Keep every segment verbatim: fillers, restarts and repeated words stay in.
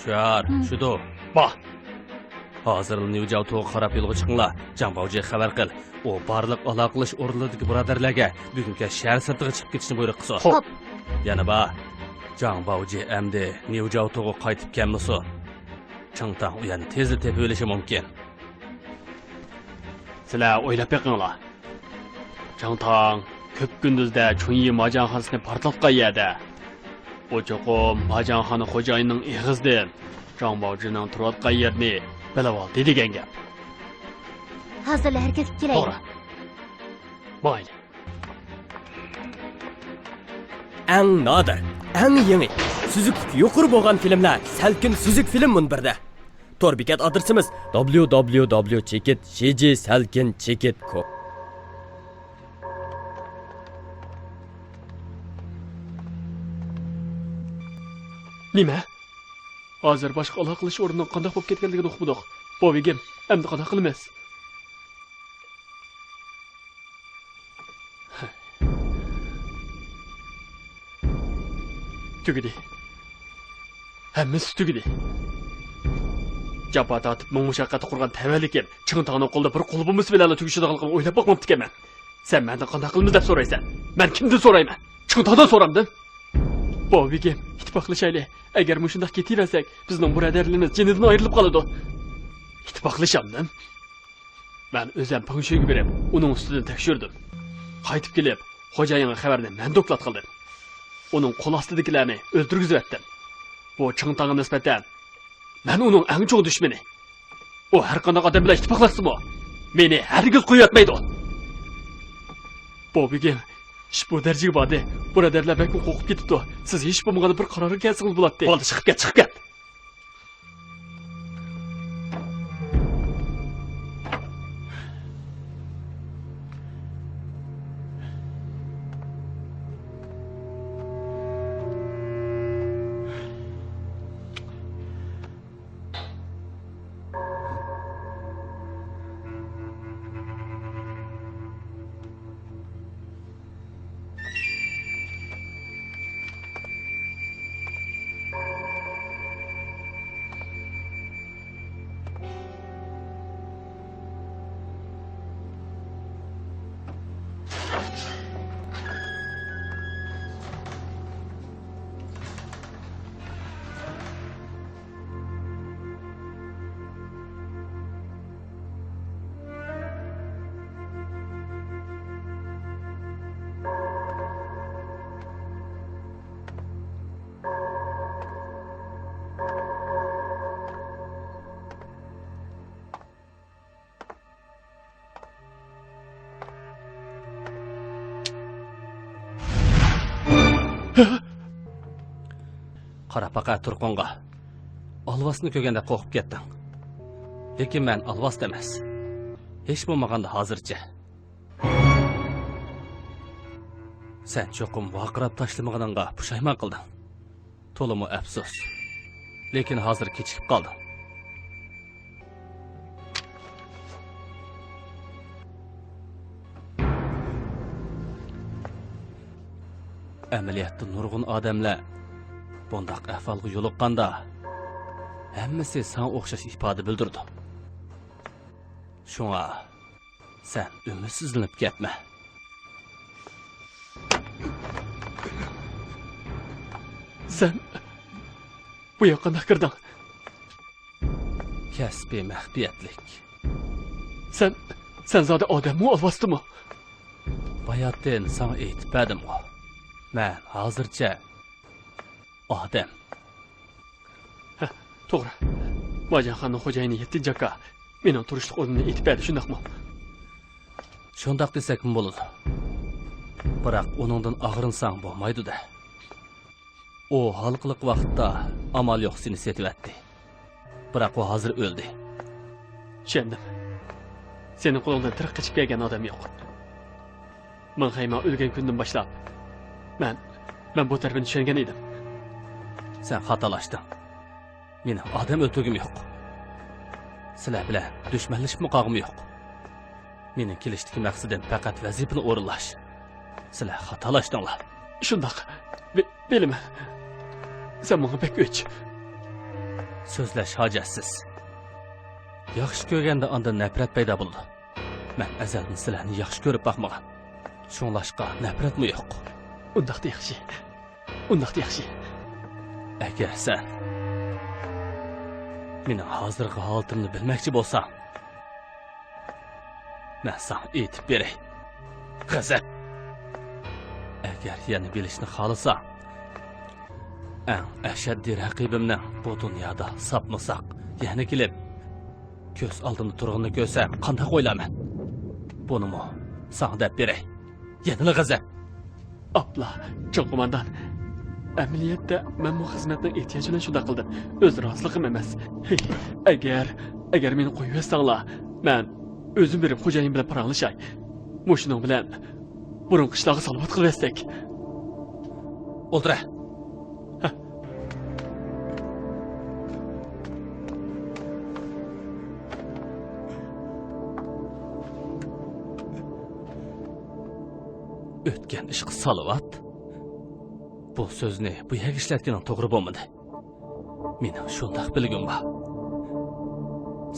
شار، شىدۇ. با. ھازىرلا نيۇجاۋتوغا قاراپ يولغا چىقىڭلار. جاڭ باۋجىغا خەۋەر قىل. ئۇ بارلىق ئالاقىلىشىش ئورۇنلىرىدىكى بۇرادەرلەرگە بۈگۈنكى شەھەر سىرتىغا چىقىپ كېتىشنى بۇيرۇق قىلسۇن. خوپ. يەنە بار. جاڭ باۋجى ئەمدى نيۇجاۋتوغا قايتىپ كەلمىسۇن. چىڭتاڭ ئۇ يەرنى تېزلا تېپىۋېلىشى مۇمكىن. سىلەر ئويلاپ بېقىڭلار. چىڭتاڭ كۆپكۈندۈزدە چۈنيى ماجاڭخانىسىنى پارتلاتقان يەردە. ئۇ چوقۇم ماجاڭخانا خوجايىنىنىڭ ئېغىزىدىن جاڭ باۋجىنىڭ تۇرۇۋاتقان يېرىنى بىلىۋالدى دېگەن گەپ. ھازىرلا ھەرىكەتكە كېلەيلى. توغرا. مايلى. ئەڭ نادىر، ئەڭ يېڭى، سۈزۈكلۈكى يۇقىرى بولغان فىلىملەر سەلكىن سۈزۈك فىلىم مۇنبىرىدە. تور بېكەت ئادرېسىمىز: دابليۇ دابليۇ دابليۇ چېكىت جى جى سەلكىن چېكىت كوم. نېمە؟ ھازىر باشقا ئالاقىلىشىش ئورنىنىڭ قانداق بولۇپ كەتكەنلىكىنى ئۇقمىدۇق. بوۋىگىم، ئەمدى قانداق قىلىمىز؟ تۈگىدى. ھەممىسى تۈگىدى. جاپا تارتىپ، مىڭ مۇشەققەتتە قۇرغان تەۋەلىكىم چىڭتاڭنىڭ قولىدا بىر قول بومبىسى بىلەنلا تۈگىشىدىغانلىقىنى ئويلاپ باقماپتىكەنمەن. سەن مەندىن قانداق قىلىمىز دەپ سورايسەن؟ مەن كىمدىن سورايمەن؟ چىڭتاڭدىن سورامدىم. بوۋىگىم، ئىتتىپاقلىشايلى. ئەگەر مۇشۇنداق كېتىۋەرسەك، بىزنىڭ بۇرادەرلىرىمىز جېنىدىن ئايرىلىپ قالىدۇ. ئىتتىپاقلىشامدىم. مەن ئۆزۈم پېڭشۈيگە بېرىپ، ئۇنىڭ ئۈستىدىن تەكشۈردۈم. قايتىپ كېلىپ، خوجايىنغا خەۋەرنى مەن دوكلات قىلدىم. ئۇنىڭ قول ئاستىدىكىلەرنى ئۆلتۈرگۈزۈۋەتتىم. بۇ چىڭتاڭغا نىسبەتەن مەن ئۇنىڭ ئەڭ چوڭ دۈشمىنى. ئۇ ھەر قانداق ئادەم بىلەن ئىتتىپاقلاشسىمۇ، مېنى ھەرگىز قويۇۋەتمەيدۇ. بوۋىگىم، ئىش بۇ دەرىجىگە باردى. بۇرادەرلەر بەكمۇ قورقۇپ كېتىپتۇ. سىز ھېچ بولمىغاندا بىر قارارغا كەلسىڭىز بولاتتى. بولدى، چىقىپ كەت، چىقىپ كەت. قارا پەقەت تۇرقۇڭغا. ئالۋاستىنى كۆرگەندە قورقۇپ كەتتىڭ. لېكىن مەن ئالۋاستى ئەمەس. ھېچ بولمىغاندا ھازىرچە. سەن چوقۇم ۋارقىراپ تاشلىمىغىنىڭغا پۇشايمان قىلدىڭ. تولىمۇ ئەپسۇس. لېكىن ھازىر كېچىكىپ قالدىڭ. ئەمەلىيەتتە نۇرغۇن ئادەملەر بۇنداق ئەھۋالغا يولۇققاندا، ھەممىسى ساڭا ئوخشاش ئىپادە بىلدۈرىدۇ. شۇڭا سەن ئۈمىدسىزلىنىپ كەتمە. سەن بۇ ياققا قانداق كىردىڭ؟ كەسپىي مەخپىيەتلىك. سەن، سەن زادى ئادەممۇ، ئالۋاستىمۇ؟ باياتىن ساڭا ئېيتىپ بەردىمغۇ. مەن ھازىرچە ئادەم. ھە، توغرا. ماجانخانىنىڭ خوجايىنى يەتتىنچى ئاكا مېنىڭ تۇرۇشلۇق ئورنۇمنى ئېيتىپ بەردى، شۇنداقمۇ؟ شۇنداق دېسەكمۇ بولىدۇ. بىراق ئۇنىڭدىن ئاغرىنساڭ بولمايدۇ-دە. ئۇ ھالقىلىق ۋاقىتتا ئامال يوق سېنى سېتىۋەتتى. بىراق ئۇ ھازىر ئۆلدى. چۈشەندىم. سېنىڭ قولۇڭدىن تىرىك قېچىپ كەلگەن ئادەم يوق. مىڭ خەيمەن ئۆلگەن كۈندىن باشلاپ، مەن، مەن بۇ تەرىپىنى چۈشەنگەن ئىدىم. سەن خاتالاشتىڭ. مېنىڭ ئادەم ئۆلتۈرگۈم يوق. سىلەر بىلەن دۈشمەنلىشىپمۇ قالغۇم يوق. مېنىڭ كېلىشتىكى مەقسىتىم پەقەت ۋەزىپىنى ئورۇنلاش. سىلەر خاتالاشتىڭلار. شۇنداق. بى-، بىلىمەن. سەن ماڭا بەك ئۆچ. سۆزلەش ھاجەتسىز. ياخشى كۆرگەندە ئاندىن نەپرەت پەيدا بولىدۇ. مەن ئەزەلدىن سىلەرنى ياخشى كۆرۈپ باقمىغان. شۇڭلاشقا نەپرەتمۇ يوق. ئۇنداقتا ياخشى. ئۇنداقتا ياخشى. ئەگەر سەن مېنىڭ ھازىرقى ھالىتىمنى بىلمەكچى بولساڭ، مەن ساڭا ئېيتىپ بېرەي. غەزەپ! ئەگەر يەنە بىلىشنى خالىساڭ، ئەڭ ئەشەددىي رەقىبىمنىڭ بۇ دۇنيادا ساپمۇ ساق يەنە كېلىپ، كۆز ئالدىمدا تۇرغىنىنى كۆرسەم، قانداق ئويلايمەن؟ بۇنىمۇ ساڭا دەپ بېرەي. يەنىلا غەزەپ! ئاپلا، چوڭ قوماندان. ئەمەلىيەتتە مەنمۇ خىزمەتنىڭ ئېھتىياجى بىلەن شۇنداق قىلدىم. ئۆز رازىلىقىم ئەمەس. ئەگەر، ئەگەر مېنى قويۇۋەتسەڭلار، مەن ئۆزۈم بېرىپ خوجايىن بىلەن پاراڭلىشاي. مۇشۇنىڭ بىلەن بۇرۇنقى ئىشلارغا سالاۋات قىلىۋەتسەك. ئولتۇرە. ھە. ئۆتكەن ئىشقا سالاۋات. بۇ سۆزنى بۇ يەرگە ئىشلەتكىنىڭ توغرا بولمىدى. مېنىڭ شۇنداق بىلگۈم بار.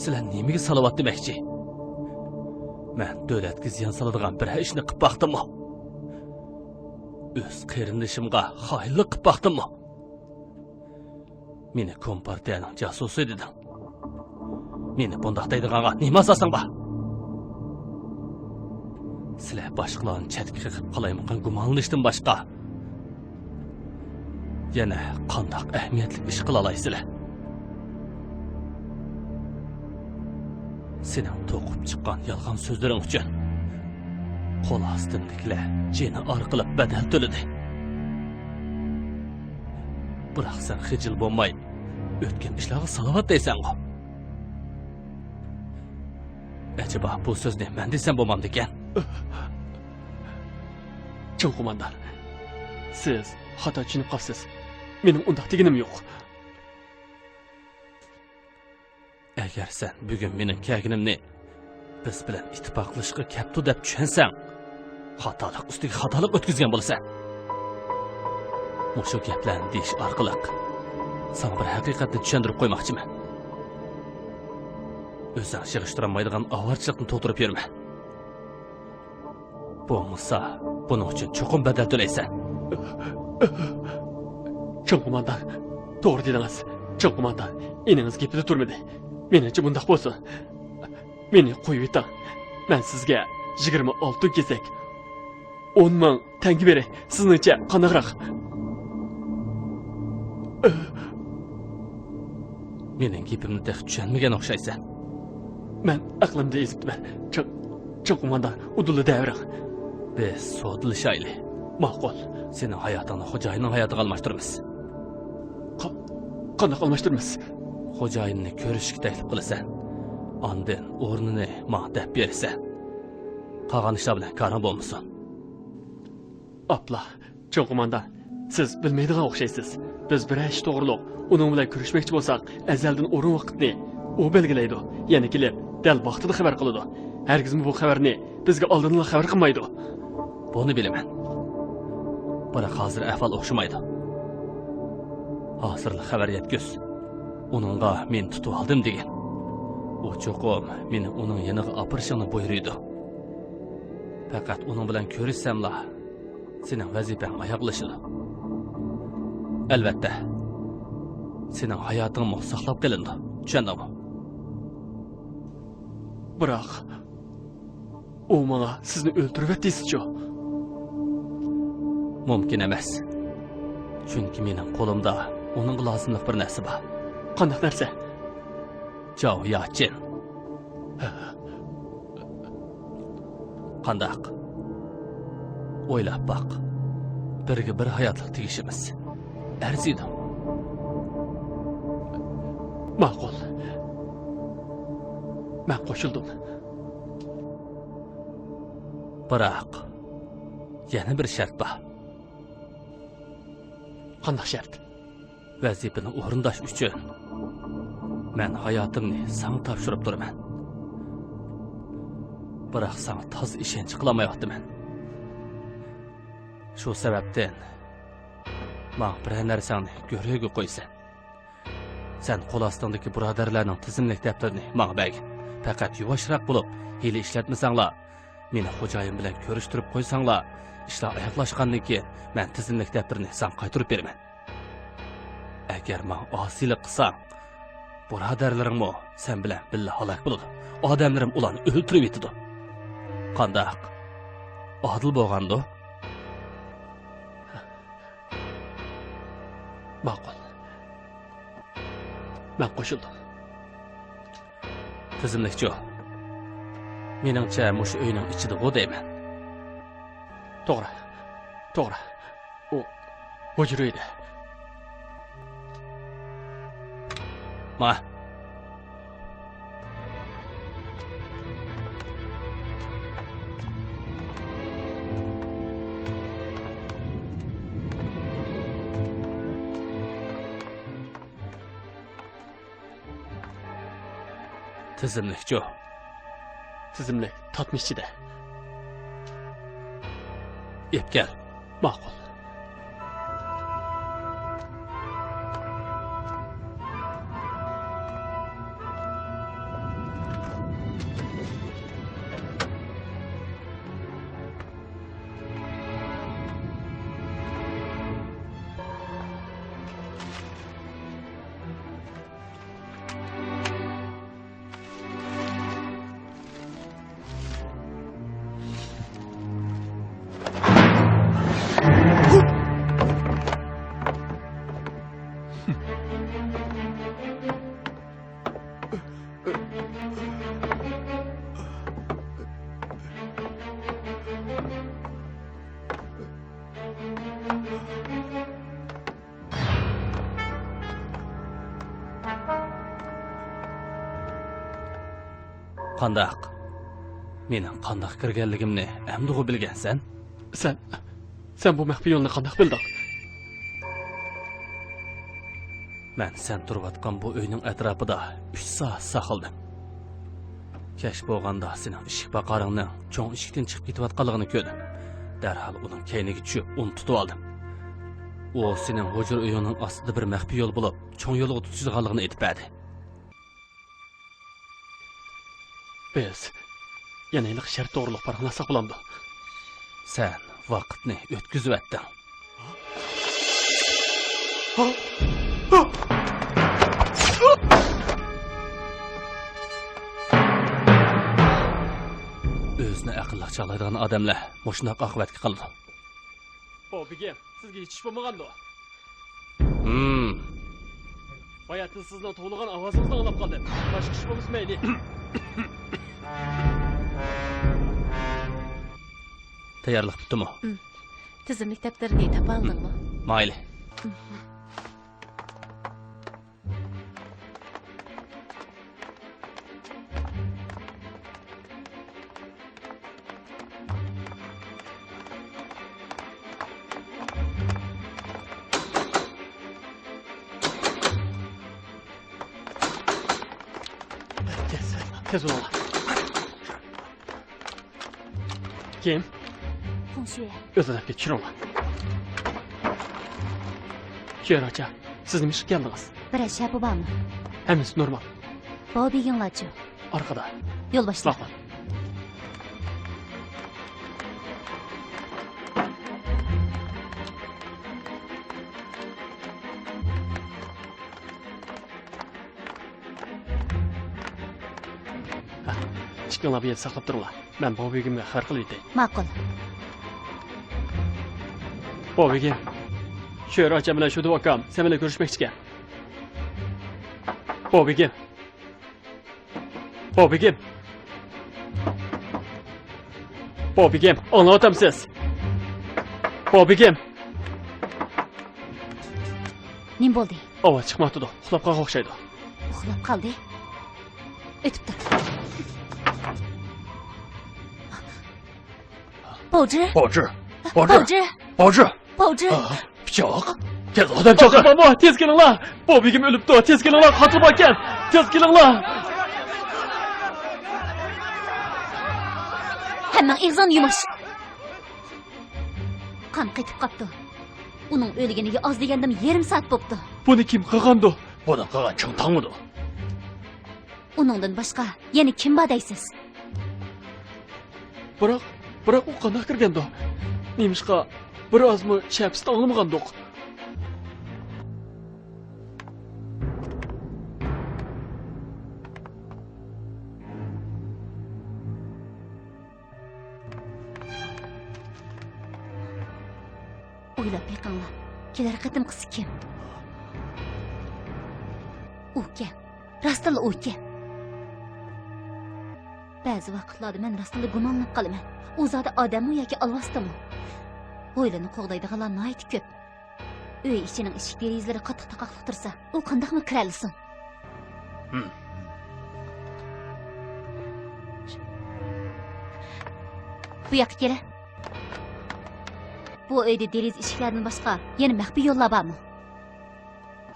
سىلەر نېمىگە سالاۋات دېمەكچى؟ مەن دۆلەتكە زىيان سالىدىغان بىرەر ئىشنى قىپ باقتىممۇ؟ ئۆز قېرىندىشىمغا خائىنلىق قىپ باقتىممۇ؟ مېنى كومپارتىيەنىڭ جاسۇسى دېدىڭ. مېنى بۇنداق دەيدىغانغا نېمە ئاساسىڭ بار؟ سىلەر باشقىلارنى چەتكە قېقىپ قالايمىقان گۇمانلىنىشتىن باشقا يەنە قانداق ئەھمىيەتلىك ئىش قىلالايسىلەر؟ سېنىڭ توقۇپ چىققان يالغان سۆزلىرىڭ ئۈچۈن قول ئاستىمدىكىلەر جېنى ئارقىلىق بەدەل تۆلىدى. بىراق سەن خىجىل بولماي، ئۆتكەن ئىشلارغا سالاۋات دەيسەنغۇ؟ ئەجەبا بۇ سۆزنى مەن دېسەم بولمامدىكەن؟ چوڭ قوماندان، سىز خاتا چۈشىنىپ قاپسىز. مېنىڭ ئۇنداق دېگىنىم يوق. ئەگەر سەن بۈگۈن مېنىڭ كەلگىنىمنى بىز بىلەن ئىتتىپاقلىشىشقا كەپتۇ دەپ چۈشەنسەڭ، خاتالىق ئۈستىگە خاتالىق ئۆتكۈزگەن بولىسەن. مۇشۇ گەپلەرنى دېيىش ئارقىلىق ساڭا بىر ھەقىقەتنى چۈشەندۈرۈپ قويماقچىمەن. ئۆزۈڭ يىغىشتۇرالمايدىغان ئاۋارىچىلىقنى تۇغدۇرۇپ يۈرمە. بولمىسا، بۇنىڭ ئۈچۈن چوقۇم بەدەل تۆلەيسەن. چوڭ قوماندان، توغرا دېدىڭىز. چوڭ قوماندان، ئىنىڭىز گېپىدە تۇرمىدى. مېنىڭچە مۇنداق بولسۇن. مېنى قويۇۋېتىڭ. مەن سىزگە يىگىرمە ئالتۇن كېسەك، ئون مىڭ تەڭگە بېرەي. سىزنىڭچە قانداقراق؟ مېنىڭ گېپىمنى تېخى چۈشەنمىگەن ئوخشايسەن. مەن ئەقلىمدىن ئېزىپتىمەن. چىڭ، چىڭ قوماندان، ئۇدۇللا دەۋېرىڭ. بىز سودىلىشايلى. ماقۇل. سېنىڭ ھاياتىڭنى خوجايىننىڭ ھاياتىغا ئالماشتۇرىمىز. قا-، قانداق ئالماشتۇرىمىز؟ خوجايىننى كۆرۈشۈشكە تەكلىپ قىلىسەن. ئاندىن ئورنىنى ماڭا دەپ بېرىسەن. قالغان ئىشلار بىلەن كارىڭ بولمىسۇن. ئاپلا، چوڭ قوماندان، سىز بىلمەيدىغان ئوخشايسىز. بىز بىرەر ئىش توغرۇلۇق ئۇنىڭ بىلەن كۆرۈشمەكچى بولساق، ئەزەلدىن ئورۇن ۋاقىتنى ئۇ بەلگىلەيدۇ. يەنە كېلىپ، دەل ۋاقتىدا خەۋەر قىلىدۇ. ھەرگىزمۇ بۇ خەۋەرنى بىزگە ئالدىنلا خەۋەر قىلمايدۇ. بۇنى بىلىمەن. بىراق ھازىر ئەھۋال ئوخشىمايدۇ. ھازىرلا خەۋەر يەتكۈز. ئۇنىڭغا مېنى تۇتۇۋالدىم دېگىن. ئۇ چوقۇم مېنى ئۇنىڭ يېنىغا ئاپىرىشىڭنى بۇيرۇيدۇ. پەقەت ئۇنىڭ بىلەن كۆرۈشسەملا، سېنىڭ ۋەزىپەڭ ئاياغلىشىدۇ. ئەلۋەتتە، سېنىڭ ھاياتىڭمۇ ساقلاپ قېلىنىدۇ. چۈشەندىڭمۇ؟ بىراق، ئۇ ماڭا سىزنى ئۆلتۈرۈۋەت دېسىچۇ؟ مۇمكىن ئەمەس. چۈنكى مېنىڭ قولۇمدا ئۇنىڭغا لازىملىق بىر نەرسە بار. قانداق نەرسە؟ جاۋ ياچىن. قانداق؟ ئويلاپ باق. بىرگە بىر ھاياتلىق تېگىشىمىز ئەرزىيدۇ. ماقۇل. مەن قوشۇلدۇم. بىراق، يەنە بىر شەرت بار. قانداق شەرت؟ ۋەزىپىنى ئورۇنداش ئۈچۈن مەن ھاياتىمنى ساڭا تاپشۇرۇپ تۇرىمەن. بىراق ساڭا تازا ئىشەنچ قىلالمايۋاتىمەن. شۇ سەۋەبتىن ماڭا بىرەر نەرسەڭنى گۆرۈگە قويىسەن. سەن قول ئاستىڭدىكى بۇرادەرلەرنىڭ تىزىملىك دەپتىرىنى ماڭا بەرگىن. پەقەت يۇۋاشراق بولۇپ، ھىيلە ئىشلەتمىسەڭلار، مېنى خوجايىن بىلەن كۆرۈشتۈرۈپ قويساڭلار، ئىشلار ئاياغلاشقاندىن كېيىن مەن تىزىملىك دەپتىرىنى ساڭا قايتۇرۇپ بېرىمەن. ئەگەر ماڭا ئاسىيلىق قىلساڭ، بۇرادەرلىرىڭمۇ سەن بىلەن بىللە ھالاك بولىدۇ. ئادەملىرىم ئۇلارنى ئۆلتۈرۈۋېتىدۇ. قانداق؟ ئادىل بولغاندۇ؟ ماقۇل. مەن قوشۇلدۇم. تىزىملىكچۇ؟ مېنىڭچە، مۇشۇ ئۆينىڭ ئىچىدىغۇ دەيمەن. توغرا. توغرا. ئۇ ھۇجرا ئىدى. ما. تىزىملىكچۇ؟ تىزىملىك تارتما ئىچىدە. ئېلىپ كەل. ماقۇل. قانداق؟ مېنىڭ قانداق كىرگەنلىكىمنى ئەمدىغۇ بىلگەنسەن؟ سەن، سەن بۇ مەخپىي يولنى قانداق بىلدىڭ؟ مەن سەن تۇرۇۋاتقان بۇ ئۆينىڭ ئەتراپىدا ئۈچ سائەت ساقلىدىم. كەچ بولغاندا سېنىڭ ئىشىك پاقارىڭنىڭ چوڭ ئىشىكتىن چىقىپ كېتىۋاتقانلىقىنى كۆردۈم. دەرھال ئۇنىڭ كەينىگە چۈشۈپ، ئۇنى تۇتۇۋالدىم. ئۇ سېنىڭ ھۇجرا ئۆيۈڭنىڭ ئاستىدا بىر مەخپىي يول بولۇپ، چوڭ يولغا تۇتىشىدىغانلىقىنى ئېيتىپ بەردى. بىز يەنە ھېلىقى شەرت توغرۇلۇق پاراڭلاشساق بولامدۇ؟ سەن ۋاقىتنى ئۆتكۈزۈۋەتتىڭ. ئۆزىنى ئەقىللىق چاغلايدىغان ئادەملەر مۇشۇنداق ئاقىۋەتكە قالىدۇ. ئو، بېگىم، سىزگە ھېچ ئىش بولمىغاندۇ؟ ھىم. باياتىن سىزنىڭ توۋلىغان ئاۋازىڭىزنى ئاڭلاپ قالدىم. باشقا ئىش بولمىسا مەيلى. تەييارلىق پۈتتىمۇ؟ ھىم. تىزىملىك دەپتىرىنى تاپالدىڭمۇ؟ مايلى. تېز، تېز بولۇڭلار. كىم؟ فېڭشۈي. ئۆز ئادەمگە چۈشۈرۈڭلار. شۆھرەتجان، سىز نېمە ئىشقا كەلدىڭىز؟ بىرەر شەپە بارمۇ؟ ھەممىسى نورمال. بوۋا بېگىڭلارچۇ؟ ئارقىدا. يولباشچىلار. ماقۇل. ھە، ئىككىڭلار بۇ يەردە ساقلاپ تۇرۇڭلار. مەن بوۋا بېگىمگە خەۋەر قىلىۋېتەي. ماقۇل. بوۋا بېگىم. شۆھرەتجان بىلەن شۇدۇ ئاكام سەن بىلەن كۆرۈشمەكچىكەن. بوۋا بېگىم. بوۋا بېگىم. بوۋا بېگىم، ئاڭلاۋاتامسىز؟ بوۋا بېگىم. نېمە بولدى؟ ئاۋاز چىقمايۋاتىدۇ. ئۇخلاپ قالغان ئوخشايدۇ. ئۇخلاپ قالدى. ئۆتۈپ تۇر. بوجى! بوجى! بوجى! بوجى! بوجى! بوجى! ئا، پىچاق! تېز ئادەم چاقىر! بابا، تېز كېلىڭلار! بوۋا بېگىم ئۆلۈپتۇ، تېز كېلىڭلار، قاتىل باركەن! تېز كېلىڭلار! ھەممىڭ ئېغىزىڭنى يۇمۇش! قان قېتىپ قاپتۇ. ئۇنىڭ ئۆلگىنىگە ئاز دېگەندىمۇ يېرىم سائەت بوپتۇ. بۇنى كىم قىلغاندۇ؟ بۇنىڭ قىلغان چىڭ تاڭمىدۇ؟ ئۇنىڭدىن باشقا يەنە كىم بار دەيسىز؟ بىراق، بىراق ئۇ قانداق كىرگەندۇ؟ نېمىشقا بىر ئازمۇ شەپىسىنى ئاڭلىمىغاندۇق؟ ئويلاپ بېقىڭلار، كېلەر قېتىمقىسى كىم؟ ئۇكەن، راستتىنلا ئۇكەن. بەزى ۋاقىتلاردا مەن راستتىنلا گۇمانلىنىپ قالىمەن. ئۇ زادى ئادەممۇ ياكى ئالۋاستىمۇ؟ ھويلىنى قوغدايدىغانلار ناھايىتى كۆپ. ئۆي ئىچىنىڭ ئىشىك دېرىزىلىرى قاتتىق تاقاقلىق تۇرسا، ئۇ قانداقمۇ كىرەلىسۇن؟ ھىم. بۇ ياققا كېلە. بۇ ئۆيدە دېرىزە ئىشىكلەردىن باشقا يەنە مەخپىي يوللار بارمۇ؟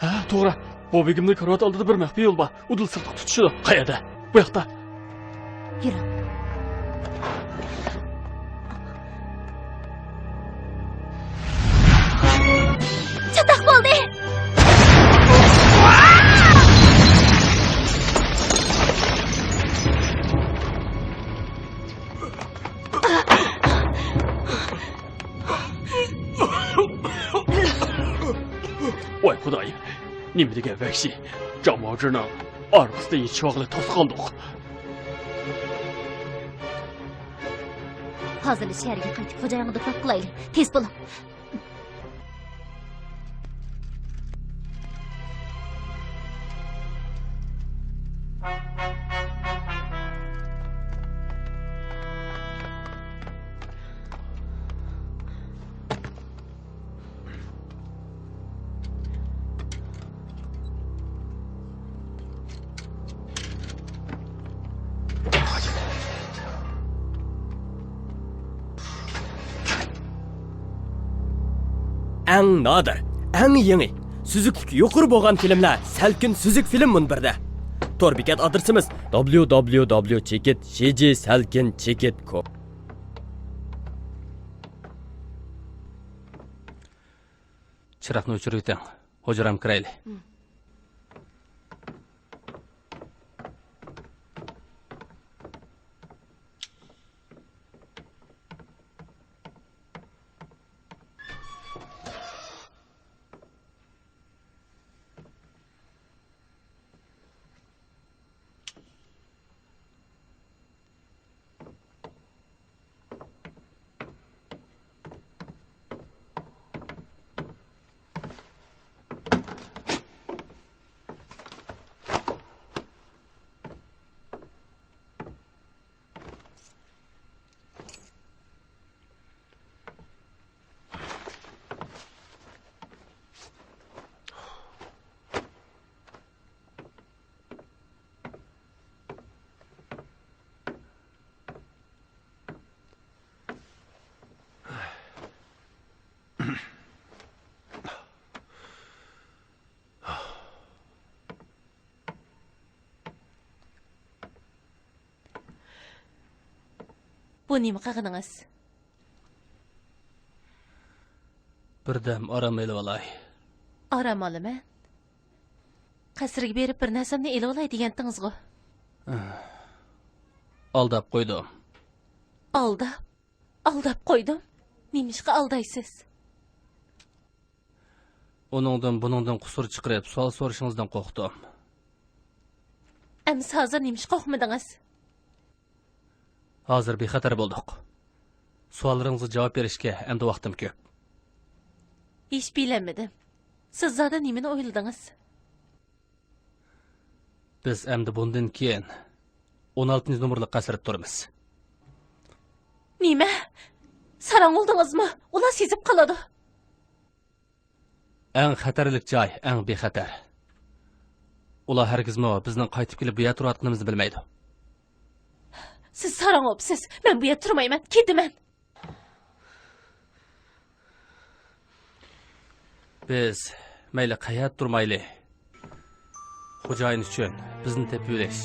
ھە، توغرا. بۇ بېگىمنىڭ كارىۋات ئالدىدا بىر مەخپىي يول بار. ئۇدۇل سىرتقا تۇتىشىدۇ. قەيەردە؟ بۇ ياقتا. يۈرۈڭ. چاتاق بولدى! ۋاي خۇدايىم، نېمە دېگەن ۋەھشىي! جاماۋۇرنىڭ ئارقىسىدىن يېتىشىۋالغىلى توختىغانلىق. ھازىرلا شەھەرگە قايتىپ، خوجايىنغا دوكلات قىلايلى. تېز بولۇڭ. ئەڭ نادىر، ئەڭ يېڭى، سۈزۈكلۈكى يۇقىرى بولغان فىلىملەر سەلكىن سۈزۈك فىلىم مۇنبىرىدە. تور بېكەت ئادرېسىمىز: دابليۇ دابليۇ دابليۇ چېكىت شىجى سەلكىن چېكىت كوم. چىراغنى ئۆچۈرۈۋېتىڭ. ھۇجرام كىرەيلى. بۇ نېمە قىلغىنىڭىز؟ بىردەم ئارام ئېلىۋالاي. ئارام ئالىمەن؟ قەسىرگە بېرىپ بىر نەرسەمنى ئېلىۋالاي دېگەنتىڭىزغۇ؟ ئالداپ قويدۇم. ئالداپ؟ ئالداپ قويدۇم؟ نېمىشقا ئالدايسىز؟ ئۇنىڭدىن، بۇنىڭدىن قۇسۇر چىقىرىپ، سوئال سورىشىڭىزدىن قورقتۇم. ئەمىسە ھازىر نېمىشقا قورقمىدىڭىز؟ ھازىر بىخەتەر بولدۇق. سوئاللىرىڭىزغا جاۋاب بېرىشكە ئەمدى ۋاقتىم كۆپ. ھېچ بىلەلمىدىم. سىز زادى نېمىنى ئويلىدىڭىز؟ بىز ئەمدى بۇندىن كېيىن ئون ئالتىنچى نومۇرلۇق قەسىردە تۇرىمىز. نېمە؟ ساراڭ بولدىڭىزمۇ؟ ئۇلار سېزىپ قالىدۇ. ئەڭ خەتەرلىك جاي، ئەڭ بىخەتەر. ئۇلار ھەرگىزمۇ بىزنىڭ قايتىپ كېلىپ بۇ يەردە تۇرۇۋاتقىنىمىزنى بىلمەيدۇ. سىز ساراڭ بوپسىز. مەن بۇ يەردە تۇرمايمەن. كېتىمەن. بىز مەيلى قەيەردە تۇرمايلى، خوجايىن ئۈچۈن بىزنى تېپىۋېلىش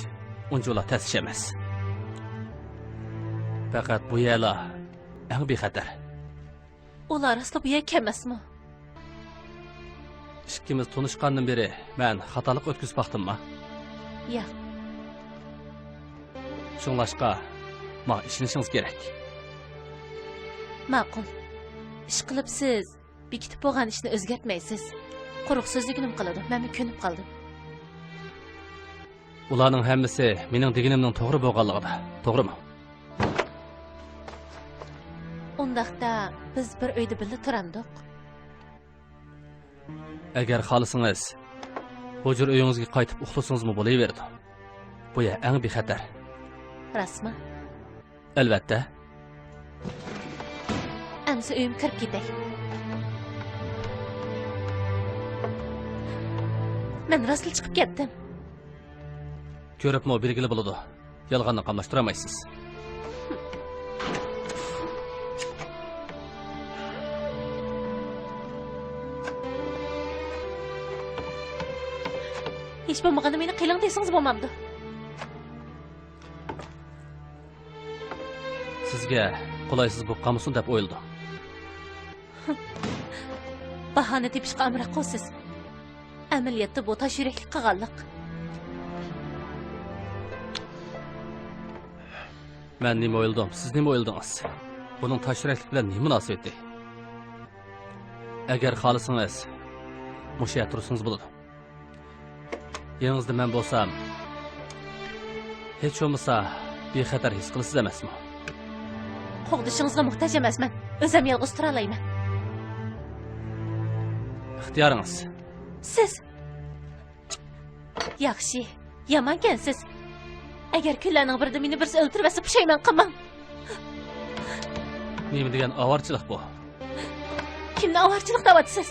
ئۇنچىۋالا تەس ئىش ئەمەس. پەقەت بۇ يەرلا ئەڭ بىخەتەر. ئۇلار ئەسلى بۇ يەرگە كەلمەسمۇ؟ ئىككىمىز تونۇشقاندىن بېرى مەن خاتالىق ئۆتكۈزۈپ باقتىمما؟ ياق. شۇڭلاشقا، ماڭا ئىشىنىشىڭىز كېرەك. ماقۇل. ئىشقىلىپ سىز بېكىتىپ بولغان ئىشنى ئۆزگەرتمەيسىز. قۇرۇق سۆزلىگىنىم قىلىدۇ، مەنمۇ كۆنۈپ قالدىم. ئۇلارنىڭ ھەممىسى مېنىڭ دېگىنىمنىڭ توغرا بولغانلىقىدا، توغرىمۇ؟ ئۇنداقتا بىز بىر ئۆيدە بىللە تۇرامدۇق؟ ئەگەر خالىسىڭىز، ھۇجرا ئۆيىڭىزگە قايتىپ ئۇخلىسىڭىزمۇ بولۇۋېرىدۇ. بۇ يەر ئەڭ بىخەتەر. راستمۇ؟ ئەلۋەتتە. ئەمسە ئۆيۈمگە كىرىپ كېتەي. مەن راستلا چىقىپ كەتتىم. كۆرۈپمۇ بىلگىلى بولىدۇ. يالغاننى قاملاشتۇرالمايسىز. ھېچ بولمىغاندا مېنى قېلىڭ دېسىڭىز بولمامدۇ؟ سىزگە قولايسىز بولۇپ قالمىسۇن دەپ ئويلىدىم. باھانە تېپىشقا ئامراق قىلىسىز. ئەمەلىيەتتە بۇ تاش يۈرەكلىك قىلغانلىق. مەن نېمە ئويلىدىم، سىز نېمە ئويلىدىڭىز؟ بۇنىڭ تاش يۈرەكلىك بىلەن نېمە مۇناسىۋىتى؟ ئەگەر خالىسىڭىز، مۇشۇ يەردە تۇرسىڭىز بولىدۇ. يېنىڭىزدا مەن بولسام، ھېچ بولمىسا بىخەتەر ھېس قىلىسىز ئەمەسمۇ؟ قوغدىشىڭىزغا موھتاج ئەمەسمەن. ئۆزۈم يالغۇز تۇرالايمەن. ئىختىيارىڭىز. سىز. ياخشى. يامانكەنسىز. ئەگەر كۈنلەرنىڭ بىرىدە مېنى بىرسى ئۆلتۈرۈۋەتسە، پۇشايمان قىلماڭ. نېمە دېگەن ئاۋارىچىلىق بۇ؟ كىمنى ئاۋارىچىلىق دەۋاتىسىز؟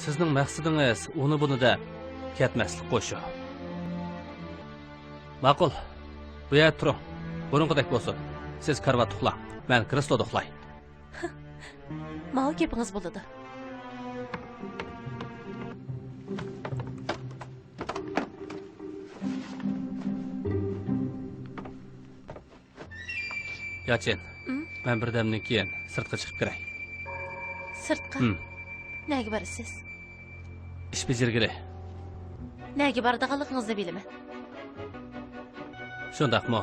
سىزنىڭ مەقسىتىڭىز ئۇنى-بۇنى دەپ كەتمەسلىك قوشۇ. ماقۇل، بۇ يەردە تۇرۇڭ. بۇرۇنقىدەك بولسۇن. سىز كارىۋاتتا ئۇخلاڭ، مەن كرېسلودا ئۇخلاي. ماۋۇ گېپىڭىز بولىدۇ. ياچىن، م؟ مەن بىردەمدىن كېيىن سىرتقا چىقىپ كىرەي. سىرتقا؟ م. نەگە بارىسىز؟ ئىش بېجىرگىلى. نەگە بارىدىغانلىقىڭىزنى بىلىمەن. شۇنداقمۇ؟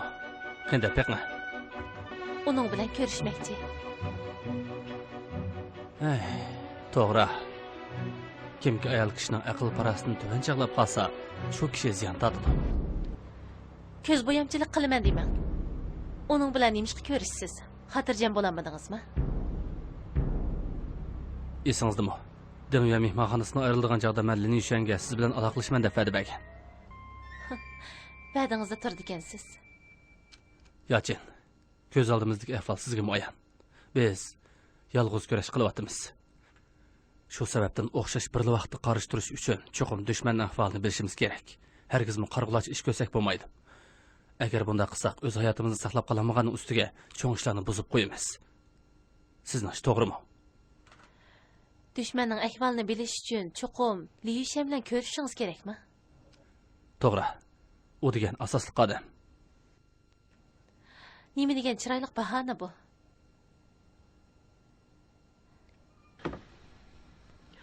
قېنى دەپ بېقىڭ. ئۇنىڭ بىلەن كۆرۈشمەكچى. ھەي، توغرا. كىمكى ئايال كىشىنىڭ ئەقىل-پاراسىتىنى تۆۋەن چاغلاپ قالسا، شۇ كىشى زىيان تارتىدۇ. كۆز بويامچىلىق قىلىمەن دېمەڭ. ئۇنىڭ بىلەن نېمىشقا كۆرۈشىسىز؟ خاتىرجەم بولالمىدىڭىزمۇ؟ ئېسىڭىزدىمۇ؟ دېڭيۈەن مېھمانخانىسىدىن ئايرىلىدىغان چاغدا مەن لىن يۈشۈەنگە سىز بىلەن ئالاقىلىشىمەن دەپ ۋەدە بەرگەن. ۋەدىڭىزدە تۇرىدىكەنسىز. ياچىن، كۆز ئالدىمىزدىكى ئەھۋال سىزگىمۇ ئايان. بىز يالغۇز كۈرەش قىلىۋاتىمىز. شۇ سەۋەبتىن ئوخشاش بىرلا ۋاقىتتا قارشى تۇرۇش ئۈچۈن چوقۇم دۈشمەننىڭ ئەھۋالىنى بىلىشىمىز كېرەك. ھەرگىزمۇ قارىغۇلارچە ئىش كۆرسەك بولمايدۇ. ئەگەر بۇنداق قىلساق، ئۆز ھاياتىمىزنى ساقلاپ قالالمىغاننىڭ ئۈستىگە چوڭ ئىشلارنى بۇزۇپ قويىمىز. سىزنىڭچە توغرىمۇ؟ دۈشمەننىڭ ئەھۋالىنى بىلىش ئۈچۈن چوقۇم لى يۈشەن بىلەن كۆرۈشۈشىڭىز كېرەكمۇ؟ توغرا. ئۇ دېگەن ئاساسلىق ئادەم. نېمە دېگەن چىرايلىق باھانە بۇ!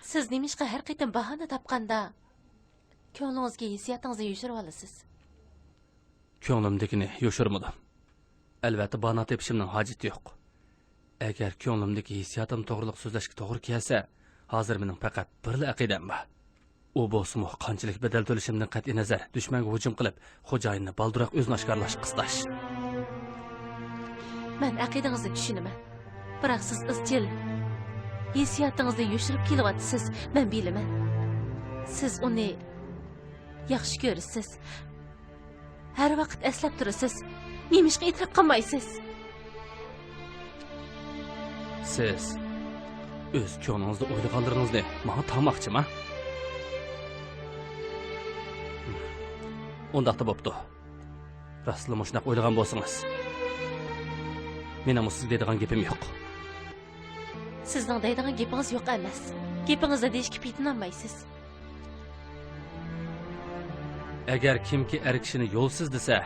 سىز نېمىشقا ھەر قېتىم باھانە تاپقاندا، كۆڭلىڭىزگە ھېسسىياتىڭىزنى يوشۇرۇۋالىسىز؟ كۆڭلۈمدىكىنى يوشۇرمىدىم. ئەلۋەتتە، باھانە تېپىشىمنىڭ ھاجىتى يوق. ئەگەر كۆڭلۈمدىكى ھېسسىياتىم توغرىلىق سۆزلەشكە توغرا كەلسە، ھازىر مېنىڭ پەقەت بىرلا ئەقىدەم بار. ئۇ بولسىمۇ، قانچىلىك بەدەل تۆلىشىمدىن قەتئىينەزەر، دۈشمەنگە ھۇجۇم قىلىپ، خوجايىننى بالدۇرراق ئۆزىنى ئاشكارىلاشقا قىستاش. مەن ئەقىدىڭىزنى چۈشىنىمەن. بىراق سىز ئىزچىل ھېسسىياتىڭىزنى يوشۇرۇپ كېلىۋاتىسىز، مەن بىلىمەن. سىز ئۇنى ياخشى كۆرىسىز. ھەر ۋاقىت ئەسلەپ تۇرىسىز. نېمىشقا ئېتىراپ قىلمايسىز؟ سىز ئۆز كۆڭلىڭىزدە ئويلىغانلىرىڭىزنى ماڭا تاڭماقچىما؟ ئۇنداقتا بوپتۇ. راستلا مۇشۇنداق ئويلىغان بولسىڭىز، مېنىڭمۇ سىزگە دەيدىغان گېپىم يوق. سىزنىڭ دەيدىغان گېپىڭىز يوق ئەمەس. گېپىڭىزنى دېيىشكە پېتىنالمايسىز. ئەگەر كىمكى ئەر كىشىنى يولسىز دېسە،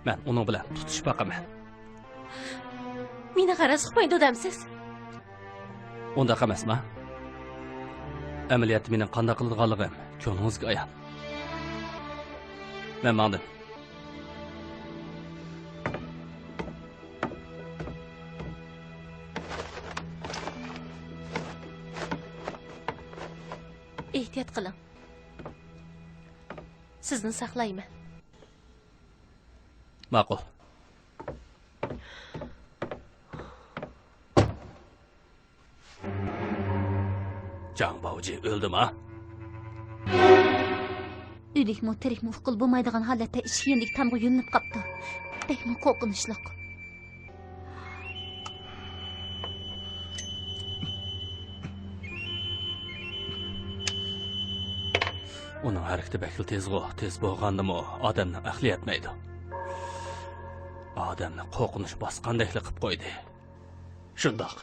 مەن ئۇنىڭ بىلەن تۇتۇشۇپ باقىمەن. مېنى غەرەز ئۇقمايدۇ دەمسىز؟ ئۇنداق ئەمەسما؟ ئەمەلىيەتتە مېنىڭ قانداق قىلىدىغانلىقىم كۆڭلىڭىزگە ئايان. مەن ماڭدىم. ئېھتىيات قىلىڭ. سىزنى ساقلايمەن. ماقۇل. جاڭ باۋجى ئۆلدىما؟ ئۆلۈكمۇ، تىرىكمۇ ئۇققىلى بولمايدىغان ھالەتتە ئىشىك يېنىدىكى تامغا يۆلىنىپ قاپتۇ. بەكمۇ قورقۇنچلۇق. ئۇنىڭ ھەرىكىتى بەكلا تېزغۇ، تېز بولغاندىمۇ ئادەمنىڭ ئەقلى يەتمەيدۇ. ئادەمنى قورقۇنچ باسقاندەكلا قىلىپ قويدى. شۇنداق.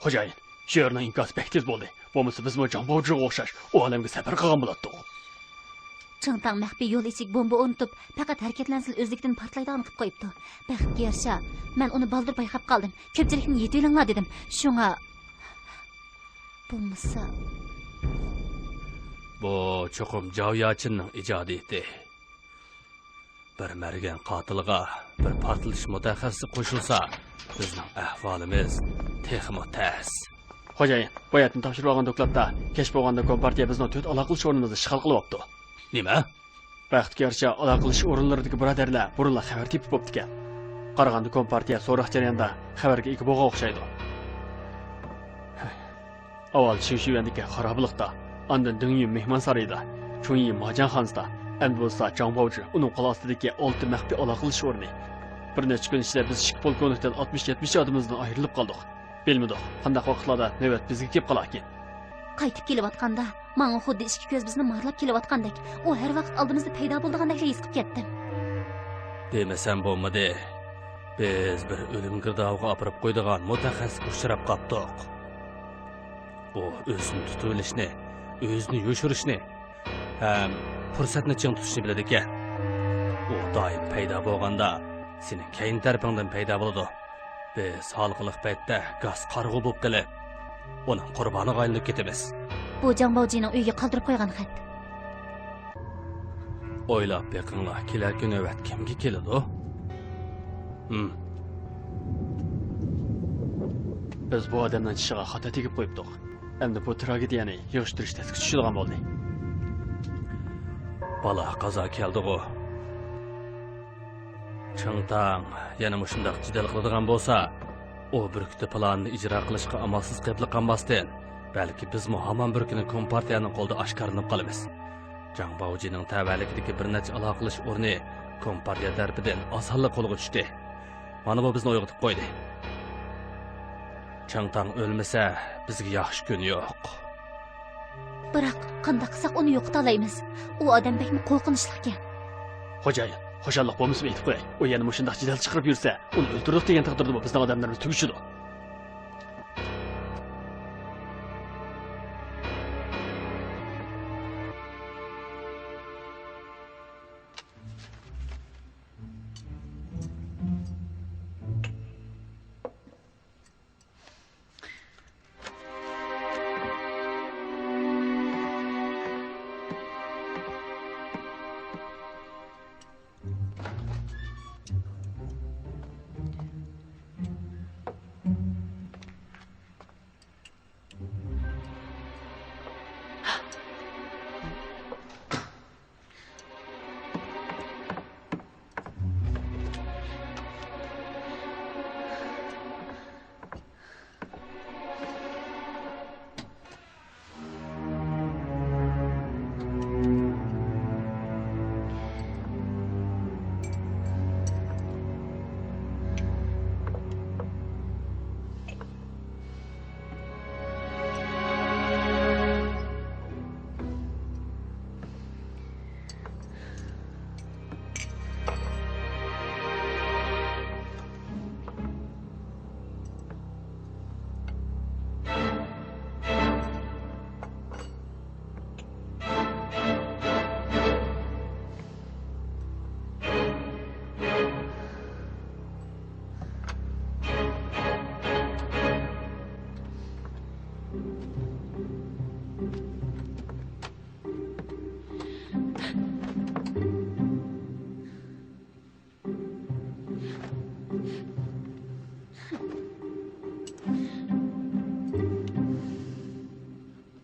خوجايىن، شۆرىنىڭ ئىنكاسى بەك تېز بولدى. بولمىسا بىزمۇ جاڭ باۋجىغا ئوخشاش ئۇ ئالەمگە سەپەر قىلغان بولاتتۇق. چىڭتاڭ مەخپىي يول ئىچىگە بومبا ئورنىتىپ، پەقەت ھەرىكەتلەنسىلا ئۆزلۈكىدىن پارتلايدىغان قىلىپ قويۇپتۇ. بەختكە يارىشا، مەن ئۇنى بالدۇر بايقاپ قالدىم. كۆپچىلىكنى يېتىۋېلىڭلار دېدىم. شۇڭا، بولمىسا. بۇ چوقۇم جاۋ ياچىننىڭ ئىجادىيىتى. بىر مەرگەن قاتىلىغا بىر پارتلىتىش مۇتەخەسسىسى قوشۇلسا، بىزنىڭ ئەھۋالىمىز تېخىمۇ تەس. خوجايىن، باياتىن تاپشۇرۇپ ئالغان دوكلاتتا كەچ بولغاندا كومپارتىيە بىزنىڭ تۆت ئالاقىلىشىش ئورنىمىزنى ئىشغال قىلىۋاپتۇ. نېمە؟ بەختكە يارىشا، ئالاقىلىشىش ئورۇنلىرىدىكى بۇرادەرلەر بۇرۇنلا خەۋەر تېپىپ بوپتىكەن. قارىغاندا كومپارتىيە سوراق جەريانىدا خەۋەرگە ئىگە بولغان ئوخشايدۇ. ئاۋۋال شىڭشۈيۈەندىكى خارابىلىقتا، ئاندىن دېڭيۈن مېھمانسارىيىدا، چۇڭيى ماجاڭخانىسىدا، ئەمدى بولسا جاڭ باۋجى ئۇنىڭ قول ئاستىدىكى ئالتە مەخپىي ئالاقىلىشىش ئورنى. بىر نەچچە كۈن ئىچىدە بىز ئىككى پولكوۋنىكتىن ئاتمىش يەتمىش ئادىمىمىزدىن ئايرىلىپ قالدۇق. بىلمىدۇق، قانداق ۋاقىتلاردا نۆۋەت بىزگە كېلىپ قالاركىن. قايتىپ كېلىۋاتقاندا، ماڭا خۇددى ئىككى كۆزىمىزنى مارىلاپ كېلىۋاتقاندەك، ئۇ ھەر ۋاقىت ئالدىمىزدا پەيدا بولىدىغاندەكلا ھېس قىلىپ كەتتىم. دېمىسەم بولمىدى. بىز بىر ئۆلۈم گىردابىغا ئاپىرىپ قويىدىغان مۇتەخەسسىسكە ئۇچراپ قاپتۇق. ئۇ ئۆزىنى تۇتۇۋېلىشنى، ئۆزىنى يوشۇرۇشنى ھەم پۇرسەتنى چىڭ تۇتۇشنى بىلىدىكەن. ئۇ دائىم پەيدا بولغاندا، سېنىڭ كەينى تەرىپىڭدىن پەيدا بولىدۇ. بىز ھالقىلىق پەيتتە گاس قارىغۇ بولۇپ قېلىپ، ئۇنىڭ قۇربانىغا ئايلىنىپ كېتىمىز. بۇ جاڭ باۋجىنىڭ ئۆيىگە قالدۇرۇپ قويغان خەت. ئويلاپ بېقىڭلار، كېلەركى نۆۋەت كىمگە كېلىدۇ؟ ھىم. بىز بۇ ئادەمنىڭ چىشىغا خاتا تېگىپ قويۇپتۇق. ئەمدى بۇ تراگېدىيەنى يىغىشتۇرۇش تەسكە چۈشىدىغان بولدى. بالا قازا كەلدىغۇ. چىڭتاڭ يەنە مۇشۇنداق جېدەل قىلىدىغان بولسا، ئۇ بۈركۈتى پىلانىنى ئىجرا قىلىشقا ئامالسىز قېلىپ قالماستىن، بەلكى بىزمۇ ھامان بىر كۈنى كومپارتىيەنىڭ قولىدا ئاشكارىلىنىپ قالىمىز. جاڭ باۋجىنىڭ تەۋەلىكىدىكى بىر نەچچە ئالاقىلىشىش ئورنى كومپارتىيە تەرىپىدىن ئاسانلا قولغا چۈشتى. مانا بۇ بىزنى ئويغىتىپ قويدى. چىڭتاڭ ئۆلمىسە، بىزگە ياخشى كۈن يوق. بىراق، قانداق قىلساق ئۇنى يوقىتالايمىز؟ ئۇ ئادەم بەكمۇ قورقۇنچلۇقكەن. خوجايىن، خۇشاللىق بولمىسىمۇ ئېيتىپ قوياي، ئۇ يەنە مۇشۇنداق جېدەل چىقىرىپ يۈرسە، ئۇنى ئۆلتۈردۇق دېگەن تەقدىردىمۇ بىزنىڭ ئادەملىرىمىز تۈگىشىدۇ.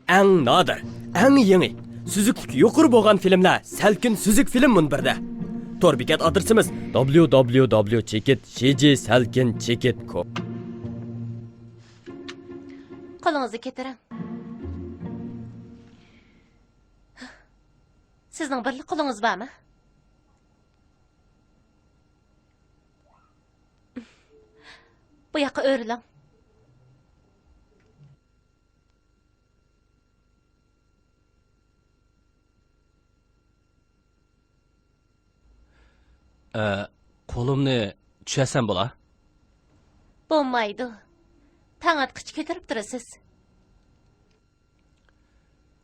ئەڭ نادىر، ئەڭ يېڭى، سۈزۈكلۈكى يۇقىرى بولغان فىلىملەر سەلكىن سۈزۈك فىلىم مۇنبىرىدە. تور بېكەت ئادرېسىمىز: دابليۇ دابليۇ دابليۇ چېكىت شى جى سەلكىن چېكىت كوم. قولىڭىزنى كۆتۈرۈڭ. سىزنىڭ بىرلا قولىڭىز بارمۇ؟ بۇ ياققا ئۆرۈلۈڭ. ئە، قولۇمنى چۈشەرسەم بولا؟ بولمايدۇ. تاڭ ئاتقۇچە كۆتۈرۈپ تۇرىسىز.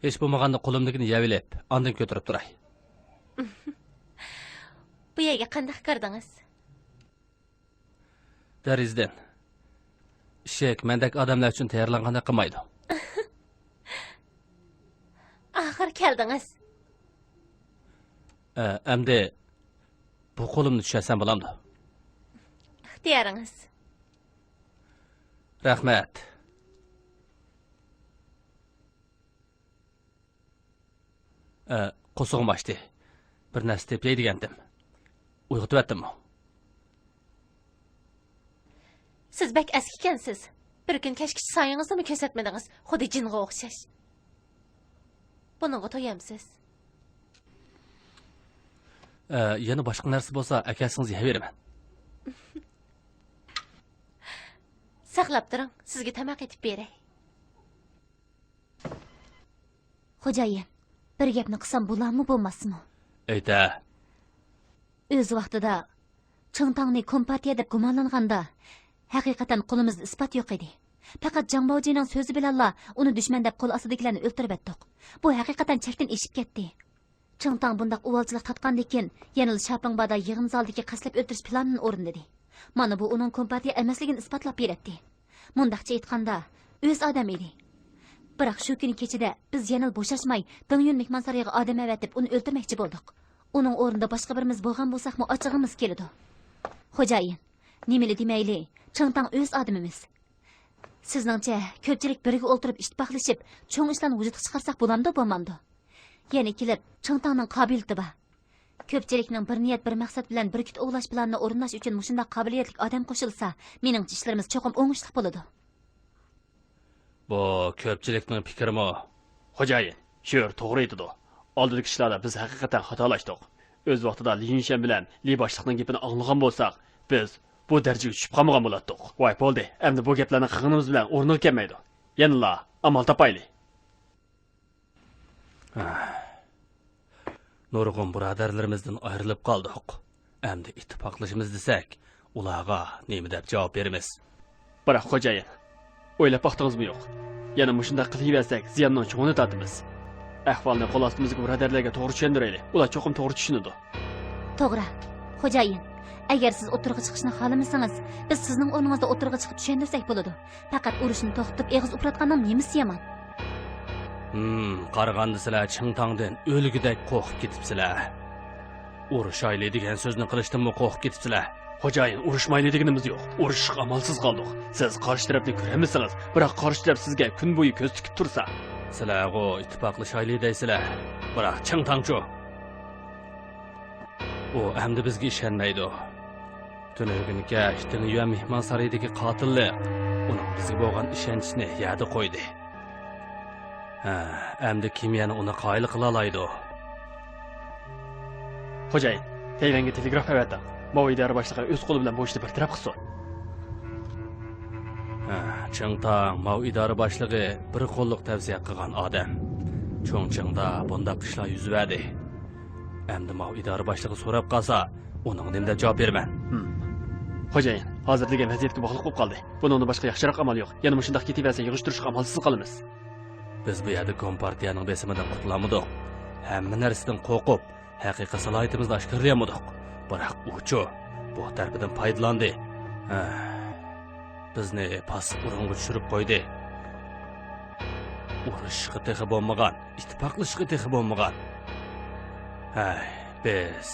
ھېچ بولمىغاندا قولۇمدىكىنى يەۋېلىپ، ئاندىن كۆتۈرۈپ تۇراي. بۇ يەرگە قانداق كىردىڭىز؟ دېرىزىدىن. ئىشىك مەندەك ئادەملەر ئۈچۈن تەييارلانغاندەك قىلمايدۇ. ئاخىر كەلدىڭىز. ئە، ئەمدى بۇ قولۇمنى چۈشەرسەم بولامدۇ؟ ئىختىيارىڭىز. رەھمەت. ئە، قورسىقىم ئاچتى. بىر نەرسە تېپىيەي دېگەنتىم. ئويغىتىۋەتتىممۇ؟ سىز بەك ئەسكىكەنسىز. بىر كۈن كەچكىچە سايىڭىزنىمۇ كۆرسەتمىدىڭىز. خۇددى جىنغا ئوخشاش. بۇنىڭغا تويامسىز؟ ئە، يەنە باشقا نەرسە بولسا، ئەكەلسىڭىز يەۋېرىمەن. ساقلاپ تۇرۇڭ، سىزگە تاماق ئېتىپ بېرەي. خوجايىن، بىر گەپنى قىلسام بولارمۇ، بولماسمۇ؟ ئېيتە. ئۆز ۋاقتىدا چىڭتاڭنى كومپارتىيە دەپ گۇمانلانغاندا، ھەقىقەتەن قولىمىزدا ئىسپات يوق ئىدى. پەقەت جاڭ باۋجىنىڭ سۆزى بىلەنلا ئۇنى دۈشمەن دەپ قول ئاستىدىكىلەرنى ئۆلتۈرۈۋەتتۇق. بۇ ھەقىقەتەن چەكتىن ئېشىپ كەتتى. چىڭتاڭ بۇنداق ئۇۋالچىلىق تارتقاندىن كېيىن، يەنىلا شاپىڭبادا يىغىن زالىدىكى قەستلەپ ئۆلتۈرۈش پىلانىنى ئورۇندىدى. مانا بۇ ئۇنىڭ كومپارتىيە ئەمەسلىكىنى ئىسپاتلاپ بېرەتتى. مۇنداقچە ئېيتقاندا، ئۆز ئادەم ئىدى. بىراق شۇ كۈنى كېچىدە بىز يەنىلا بوشاشماي، دېڭيۈن مېھمانسارىيىغا ئادەم ئەۋەتىپ، ئۇنى ئۆلتۈرمەكچى بولدۇق. ئۇنىڭ ئورنىدا باشقا بىرىمىز بولغان بولساقمۇ، ئاچچىقىمىز كېلىدۇ. خوجايىن، نېمىلا دېمەيلى، چىڭتاڭ ئۆز ئادىمىمىز. سىزنىڭچە، كۆپچىلىك بىرگە ئولتۇرۇپ ئىتتىپاقلىشىپ، چوڭ ئىشلارنى ۋۇجۇدقا چىقارساق بولامدۇ، بولمامدۇ؟ يەنە كېلىپ، چىڭتاڭنىڭ قابىلىيىتى بار. كۆپچىلىكنىڭ بىر نىيەت، بىر مەقسەت بىلەن بۈركۈت ئوۋلاش پىلانىنى ئورۇنداش ئۈچۈن مۇشۇنداق قابىلىيەتلىك ئادەم قوشۇلسا، مېنىڭچە ئىشلىرىمىز چوقۇم ئوڭۇشلۇق بولىدۇ. بۇ كۆپچىلىكنىڭ پىكرىمۇ؟ خوجايىن، شۆر توغرا ئېيتىدۇ. ئالدىدىكى ئىشلاردا بىز ھەقىقەتەن خاتالاشتۇق. ئۆز ۋاقتىدا لى يۈنشەن بىلەن لى باشلىقنىڭ گېپىنى ئاڭلىغان بولساق، بىز بۇ دەرىجىگە چۈشۈپ قالمىغان بولاتتۇق. ۋاي، بولدى، ئەمدى بۇ گەپلەرنى قىلغىنىمىز بىلەن ئورنىغا كەلمەيدۇ. يەنىلا ئامال تاپايلى. نۇرغۇن بۇرادەرلىرىمىزدىن ئايرىلىپ قالدۇق. ئەمدى ئىتتىپاقلىشىمىز دېسەك، ئۇلارغا نېمە دەپ جاۋاب بېرىمىز؟ بىراق، خوجايىن، ئويلاپ باقتىڭىزمۇ يوق؟ يەنە مۇشۇنداق قىلىۋەرسەك، زىياننىڭ چوڭىنى تارتىمىز. ئەھۋالنى قول ئاستىمىزدىكى بۇرادەرلەرگە توغرا چۈشەندۈرەيلى. ئۇلار چوقۇم توغرا چۈشىنىدۇ. توغرا. خوجايىن، ئەگەر سىز ئوتتۇرىغا چىقىشنى خالىمىسىڭىز، بىز سىزنىڭ ئورنىڭىزدا ئوتتۇرىغا چىقىپ چۈشەندۈرسەك بولىدۇ. پەقەت ئۇرۇشنى توختىتىپ ئېغىز ئۇپراتقاننىڭ نېمىسى يامان؟ ھىم، قارىغاندا سىلەر چىڭتاڭدىن ئۆلگۈدەك قورقۇپ كېتىپسىلەر. ئۇرۇشايلى دېگەن سۆزنى قىلىشتىنمۇ قورقۇپ كېتىپسىلەر. خوجايىن، ئۇرۇشمايلى دېگىنىمىز يوق. ئۇرۇشۇشقا ئامالسىز قالدۇق. سىز قارشى تەرەپنى كۆرەلمىسىڭىز، بىراق قارشى تەرەپ سىزگە كۈن بويى كۆز تىكىپ تۇرسا. سىلەرغۇ ئىتتىپاقلىشايلى دەيسىلەر. بىراق چىڭتاڭچۇ؟ ئۇ ئەمدى بىزگە ئىشەنمەيدۇ. تۈنۈگۈن كەچ تىڭيۈەن مېھمانسارىيىدىكى قاتىللىق ئۇنىڭ بىزگە بولغان ئىشەنچىنى يەردە قويدى. ھە، ئەمدى كىم يەنە ئۇنى قايىل قىلالايدۇ؟ خوجايىن، تەيۋەنگە تېلېگراف ئەۋەتىڭ. ماۋۇ ئىدارە باشلىقى ئۆز قولى بىلەن بۇ ئىشنى بىر تەرەپ قىلسۇن. ھە، چىڭتاڭ ماۋۇ ئىدارە باشلىقى بىر قوللۇق تەۋسىيە قىلغان ئادەم. چۇڭچىڭدا بۇنداق ئىشلار يۈز بەردى. ئەمدى ماۋۇ ئىدارە باشلىقى سوراپ قالسا، ئۇنىڭغا نېمە دەپ جاۋاب بېرىمەن؟ ھىم. خوجايىن، ھازىر دېگەن ۋەزىيەتكە باغلىق بولۇپ قالدى. بۇنىڭدىن باشقا ياخشىراق ئامال يوق. يەنە مۇشۇنداق كېتىۋەرسە، يىغىشتۇرۇشقا ئامالسىز قالىمىز. بىز بۇ يەردە كومپارتىيەنىڭ بېسىمىدىن قۇتۇلالمىدۇق. ھەممە نەرسىدىن قورقۇپ، ھەقىقىي سالاھىيىتىمىزنى ئاشكارىلىيالمىدۇق. بىراق ئۇچۇ بۇ تەرىپىدىن پايدىلاندى. ھە. بىزنى پاسسىپ ئورۇنغا چۈشۈرۈپ قويدى. ئۇرۇشۇشقا تېخى بولمىغان، ئىتتىپاقلىشىشقا تېخى بولمىغان. ھەي، بىز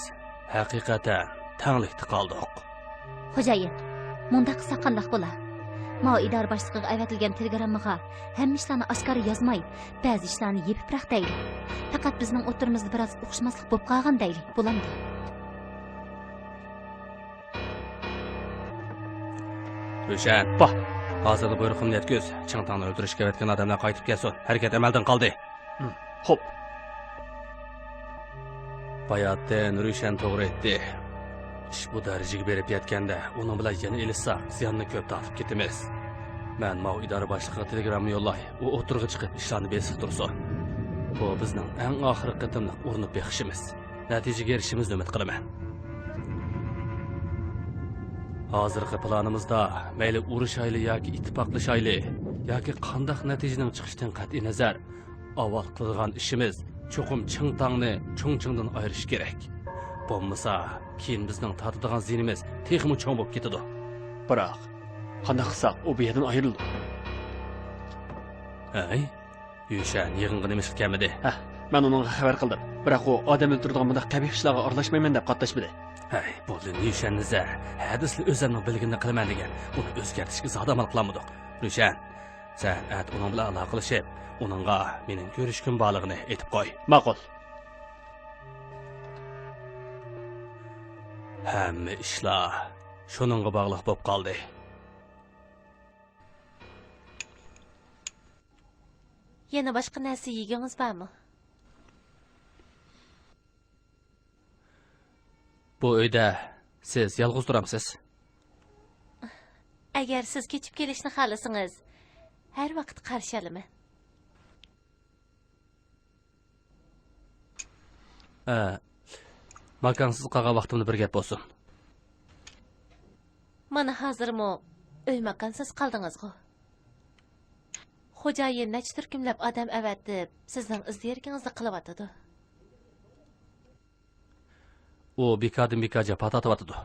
ھەقىقەتەن تەڭلىكتە قالدۇق. خوجايىن، مۇنداق قىلساق قانداق بولا؟ ماۋۇ ئىدارە باشلىقىغا ئەۋەتىلگەن تېلېگراممىغا ھەممە ئىشلارنى ئاشكارا يازماي، بەزى ئىشلارنى يېپىپراق دەيلى. پەقەت بىزنىڭ ئوتتۇرىمىزدا بىراز ئۇقۇشماسلىق بولۇپ قالغان دەيلى. بولامدۇ؟ روشەن. پا! ھازىرلا بۇيرۇقۇمنى يەتكۈز. چىڭتاڭنى ئۆلتۈرۈشكە ئەۋەتكەن ئادەملەر قايتىپ كەلسۇن. ھەرىكەت ئەمەلدىن قالدى. ھىم، خوپ. باياتىن روشەن توغرا ئېيتتى. ئىش بۇ دەرىجىگە بېرىپ يەتكەندە، ئۇنىڭ بىلەن يەنە ئېلىشساق، زىياننى كۆپ تارتىپ كېتىمىز. مەن ماۋۇ ئىدارە باشلىقىغا تېلېگرامما يوللاي، ئۇ ئوتتۇرىغا چىقىپ ئىشلارنى بېسىقتۇرسۇن. بۇ بىزنىڭ ئەڭ ئاخىرقى قېتىملىق ئۇرۇنۇپ بېقىشىمىز. نەتىجىگە ئېرىشىشىمىزنى ئۈمىد قىلىمەن. ھازىرقى پىلانىمىزدا مەيلى ئۇرۇشايلى ياكى ئىتتىپاقلىشايلى، ياكى قانداق نەتىجىنىڭ چىقىشىدىن قەتئىينەزەر، ئاۋۋال قىلىدىغان ئىشىمىز چوقۇم چىڭتاڭنى چۇڭچىڭدىن ئايرىش كېرەك. بولمىسا، كېيىن بىزنىڭ تارتىدىغان زىيىنىمىز تېخىمۇ چوڭ بولۇپ كېتىدۇ. بىراق، قانداق قىلساق ئۇ بۇ يەردىن ئايرىلىدۇ؟ ھەي؟ يۈشەن يىغىنغا نېمىشقا كەلمىدى؟ ھە، مەن ئۇنىڭغا خەۋەر قىلدىم. بىراق ئۇ ئادەم ئۆلتۈرىدىغان بۇنداق قەبىھ ئىشلارغا ئارىلاشمايمەن دەپ قاتناشمىدى. ھەي، بولدى، يۈشەن نىزە. ھە دېسىلا ئۆزۈمنىڭ بىلگىنىنى قىلىمەن دېگەن. ئۇنى ئۆزگەرتىشكە زادى ئامال قىلالمىدۇق. يۈشەن، سەن ئەتە ئۇنىڭ بىلەن ئالاقىلىشىپ، ئۇنىڭغا مېنىڭ كۆرۈشكۈم بارلىقىنى ئېيتىپ قوي. ماقۇل. ھەممە ئىشلار شۇنىڭغا باغلىق بولۇپ قالدى. يەنە باشقا نەرسە يېگۈڭىز بارمۇ؟ بۇ ئۆيدە سىز يالغۇز تۇرامسىز؟ ئەگەر سىز كۆچۈپ كېلىشنى خالىسىڭىز، ھەر ۋاقىت قارشى ئالىمەن. ھە، ماكانسىز قالغان ۋاقتىمدا بىر گەپ بولسۇن. مانا ھازىرمۇ ئۆي ماكانسىز قالدىڭىزغۇ؟ خوجايىن نەچچە تۈركۈملەپ ئادەم ئەۋەتىپ، سىزنىڭ ئىز دېرىكىڭىزنى قىلىۋاتىدۇ. ئۇ بىكاردىن بىكار جاپا تارتىۋاتىدۇ.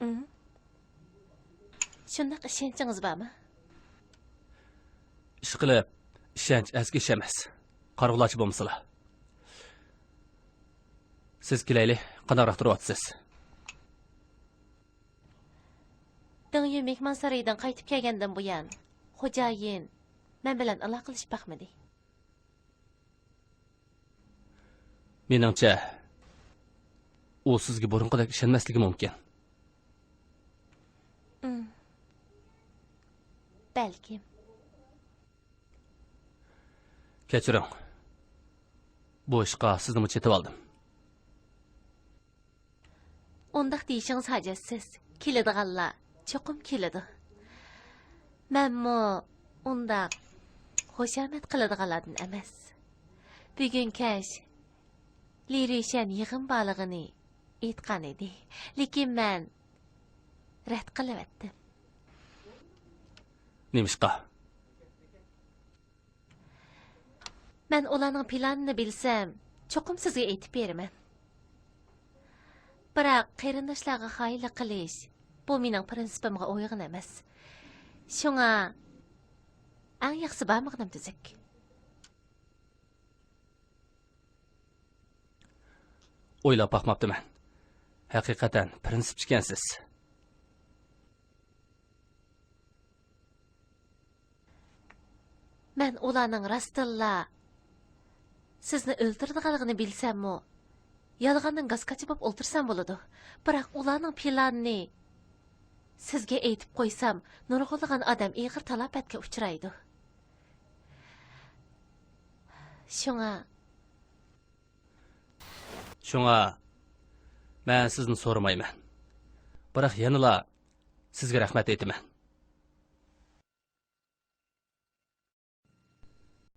ئىم. شۇنداق ئىشەنچىڭىز بارمۇ؟ ئىشقىلىپ، ئىشەنچ ئەسكى ئىش ئەمەس. قارىغۇلارچە بولمىسىلا. سىز كېلەيلى، قانداقراق تۇرۇۋاتىسىز؟ دېڭيۈ مېھمانسارىيىدىن قايتىپ كەلگەندىن بۇيان، خوجايىن مەن بىلەن ئالاقىلىشىپ باقمىدى. مېنىڭچە، ئۇ سىزگە بۇرۇنقىدەك ئىشەنمەسلىكى مۇمكىن. ئىم. بەلكىم. كەچۈرۈڭ. بۇ ئىشقا سىزنىمۇ چېتىۋالدىم. ئۇنداق دېيىشىڭىز ھاجەتسىز. كېلىدىغانلار چوقۇم كېلىدۇ. مەنمۇ ئۇنداق خۇشامەت قىلىدىغانلاردىن ئەمەس. بۈگۈن كەچ لى رۈيشەن يىغىن بارلىقىنى ئېيتقان ئىدى. لېكىن مەن رەت قىلىۋەتتىم. نېمىشقا؟ مەن ئۇلارنىڭ پىلانىنى بىلسەم، چوقۇم سىزگە ئېيتىپ بېرىمەن. بىراق قېرىنداشلارغا خائىنلىق قىلىش، بۇ مېنىڭ پىرىنسىپىمغا ئۇيغۇن ئەمەس. شۇڭا ئەڭ ياخشىسى بارمىغىنىم تۈزۈك. ئويلاپ باقماپتىمەن. ھەقىقەتەن پىرىنسىپچى ئىكەنسىز. مەن ئۇلارنىڭ راستتىنلا سىزنى ئۆلتۈرىدىغانلىقىنى بىلسەممۇ، يالغاندىن گاز قاچا بولۇپ ئولتۇرسام بولىدۇ. بىراق ئۇلارنىڭ پىلانىنى سىزگە ئېيتىپ قويسام، نۇرغۇنلىغان ئادەم ئېغىر تالاپەتكە ئۇچرايدۇ. شۇڭا شۇڭا، مەن سىزدىن سورىمايمەن. بىراق يەنىلا سىزگە رەھمەت ئېيتىمەن.